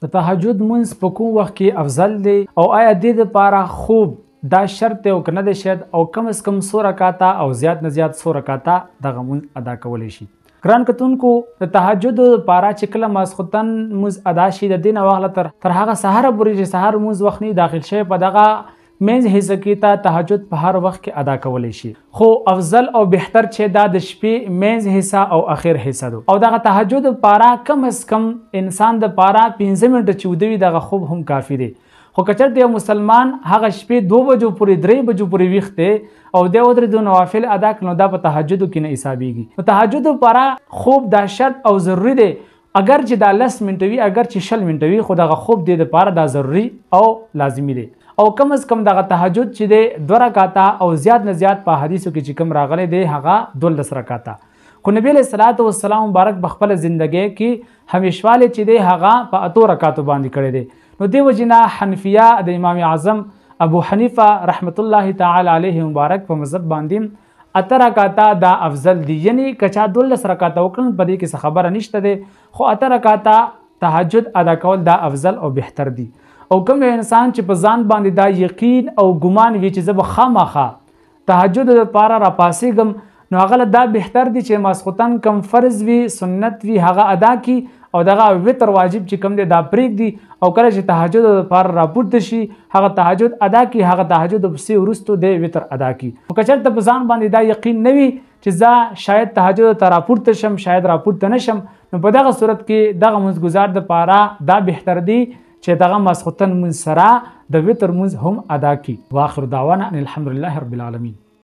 د تهجد مونځ په کوم وخت کې افضل دی او آیا دې دپاره خوب دا شرط دی او که نه دی شرط، او کم از کم څو رکاته او زیات نه زیات څو رکاته دغه مونځ ادا کولی شي؟ ګران کتونکو، د تهجد لپاره چې کله ماسخوتن مونځ ادا شي، د دې نه واخله تر هغه سهاره پورې چې سهار مونځ وخت نه داخل شوی، په دغه منځ حصه کې ته تهجد په هر وخت کې ادا کولی شي. خو افضل او بهتر چې دا د شپې منځ حصه او اخر حصه ده. او دغه تهجد لپاره کم از کم انسان د پاره 15 منټه چې ویده وي دغه خوب هم کافي دی. خو که چېرته یو مسلمان هغه شپې 2 بجو پورې 3 بجو پورې ویښ دی او دی ودرېدو نوافل ادا کړي، نو دا په تهجدو کې نه حسابېږي. نو تهجد لپاره خوب دا شرط او ضروري دی، اگر چې دا 10 منټه وي، اگر چې 20 منټه وي، خو دغه خوب دې دپاره دا ضروري او لازمي دی. او کم از کم دغه تهجد چې دی 2 رکاته او زیات نه زیات په حدیثو کې چې کم راغلی دی هغه 12 رکاته. خو نبی علیه الصلاة والسلام مبارک په خپله زندګۍ کې همیشوالی چې دی هغه په 8 رکاتو باندې کړی دی. نو دې وجې نه حنفیه د امام اعظم ابو حنیفه رحمت الله تعالی علیه مبارک په مذهب باندې 8 رکاته دا افضل دی. یعنی که چا 12 رکاته وکړل په دې کې څه خبره نشته دی، خو 8 رکاته تهجد ادا کول دا افضل او بهتر دی. او کوم یو انسان چې په ځان باندې دا یقین او ګمان وي چې زه به خامخا تهجد لپاره راپاسېږم، نو هغه له دا بهتر دی چې ماسخوتن کم فرض وي سنت وي هغه ادا کړي او دغه وتر واجب چې کوم دی دا پرېږدي، او کله چې تهجد لپاره راپورته شي هغه تهجد ادا کړي، هغه تهجد پسې وروستو دی وتر ادا کړي. خو که چېرته په ځان باندې دا یقین نه وي چې زه شاید تهجد ته راپورته شم شاید راپورته نه شم، نو په دغه صورت کې دغه مونځ دپاره دا بهتر دی چې دغه ماسخوتن مونځ سره د وتر مونځ هم ادا کړي. واخر دعوانا ان الحمد لله رب العالمین.